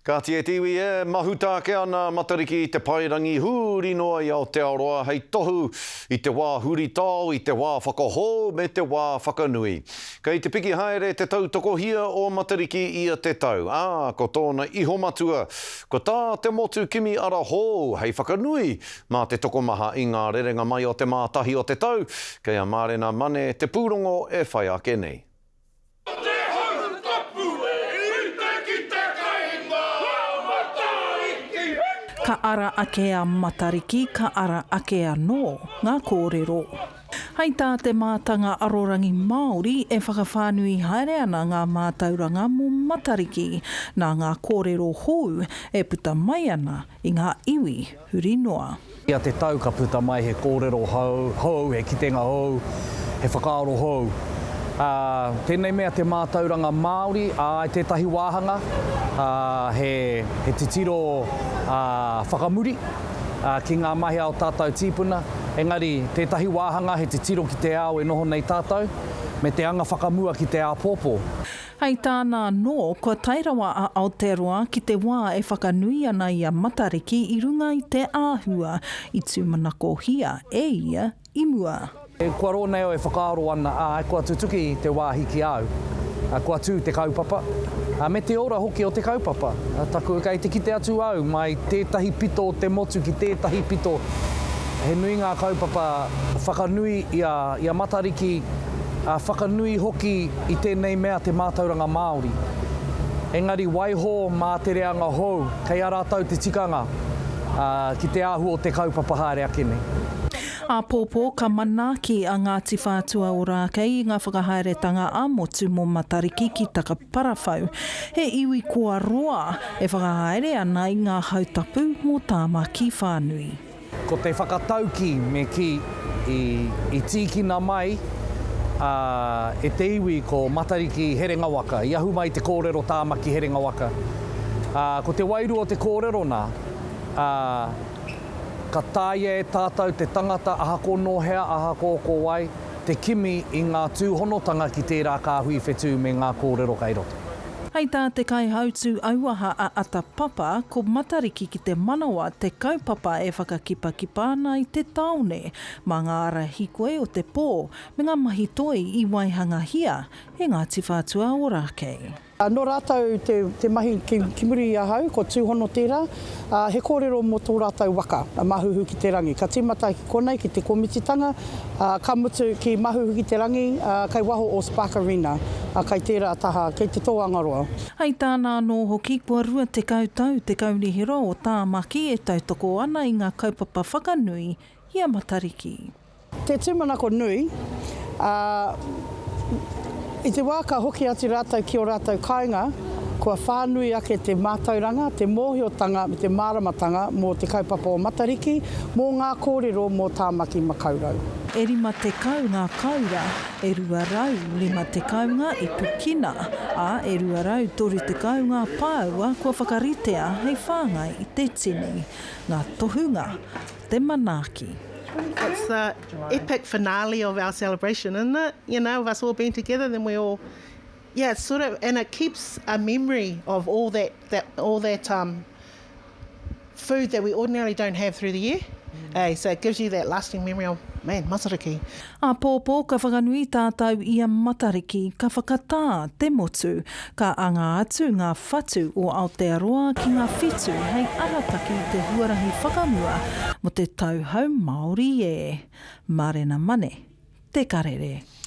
Kāti e te iwi e, mahuta ake ana a Matariki i te paerangi huri noa i Aotearoa hei tohu i te wā huritao, i te wā whakahou me te wā whakanui. Kei te piki haere te tautokohia o Matariki ia te tau, ā, ko tōna ihomatua, ko tā te motu kimi ara hou hei whakanui mā te tokomaha i ngā rerenga mai o te mātahi o te tau, kei a Mārena Mane te pūrongo e whai ake nei. Te hau tapu e rite ki te kainga o Matariki. Ka ara ake a Matariki, ka ara ake anō ngā kōrero. Hei tā te mātanga arorangi Māori, e whakawhānui haere ana ngā mātauranga mō Matariki nā ngā kōrero hou e puta mai ana i ngā iwi huri noa. Ia te tau ka puta mai he kōrero hou, he kitenga hou, he whakaaro hou. Ā, tēnei mea te mātauranga Māori, āe tētahi wāhanga, ā, he, he titiro, ā, whakamuri, ā, ki ngā mahi a ō tātou tīpuna, engari tētahi wāhanga he titiro ki te ao e noho nei tātou, me te anga whakamua ki te āpōpō. Hei tāna anō, kua tae rawa a Aotearoa ki te wā e whakanui ana i a Matariki i runga i te āhua i tūmanakohia e ia i mua. Kua roa nei au e whakaaro ana, āe, kua tutuki te wāhi ki a au. Kua tū te kaupapa, me te ora hoki o te kaupapa. Taku, kei te kite atu au mai tētahi pito o te motu ki tētahi pito, he nui ngā kaupapa whakanui i a Matariki, Ā, whakanui hoki i tēnei mea te mātauranga Māori. Engari waiho mā te reanga hou, kei a rātou te tikanga, ā, ki te āhua o te kaupapa haere ake nei. Āpōpō ka manaaki a Ngāti Whātua Ōrākei i ngā whakahaeretanga ā-motu mō Matariki ki Takaparawhau, he iwi kua roa e whakahaere ana i ngā hautapu mō Tāmaki whānui. Ko te whakataukī me kī i tīkina mai e te iwi ko Matariki Herenga Waka, i ahu mai te kōrero Tāmaki Herenga Waka. Ko te wairua o te kōrero nā, ka taea e tātou te tangata ahakoa nō hea, ahakoa ko wai, te kimi i ngā tūhonotanga ki tērā kāhui whetū me ngā kōrero kei roto. Hei tā te kaihautū auaha a Ata Papa, ko Matariki ki te manawa te kaupapa e whakakipakipa ana i te tāone mā ngā ara hikoi o te pō me ngā mahi toi i waihangahia e Ngāti Whātua Ōrākei. Nō rātou te mahi ki muri i ahau, ko Tūhono tērā, ā, he kōrero mō tō rātou waka, a Mahuhu ki te Rangi. Ka tīmata ki konei, ki te komititanga, ā, ka mutu ki Mahuhu ki te Rangi, ā, kei waho o Spark Arena, ā, kei tērā taha, kei Te Tōangaroa. Hei tāna anō hoki, kua 20 tau te Kaunihera o Tāmaki e tautoko ana i ngā kaupapa whakanui i a Matariki. Te tūmanako nui, ā, i te wā ka hoki atu rātou ki ō rātou kāinga, kua whānui ake te mātauranga, te mōhiotanga me te māramatanga mō te kaupapa o Matariki, mō ngā kōrero mō Tāmaki Makaurau. E 50 ngā kāura, e 250 ngā ipu kina, ā, e 230 ngā pāua kua whakaritea hei whāngai i te tini. Ngā tohunga te manaaki. It's the epic finale of our celebration, isn't it? You know, of us all being together, then we all, yeah, it's sort of, and it keeps a memory of all that, that, all that um, food that we ordinarily don't have through the year. Mm. Eh, so it gives you that lasting memory of, man, Matariki. Āpōpō ka whakanui tātou i a Matariki, ka whakatā te motu. Ka anga atu ngā whatu o Aotearoa ki ngā whetū hei arataki i te huarahi whakamua mō te tauhou Māori e. Mārena Mane, Te Karere.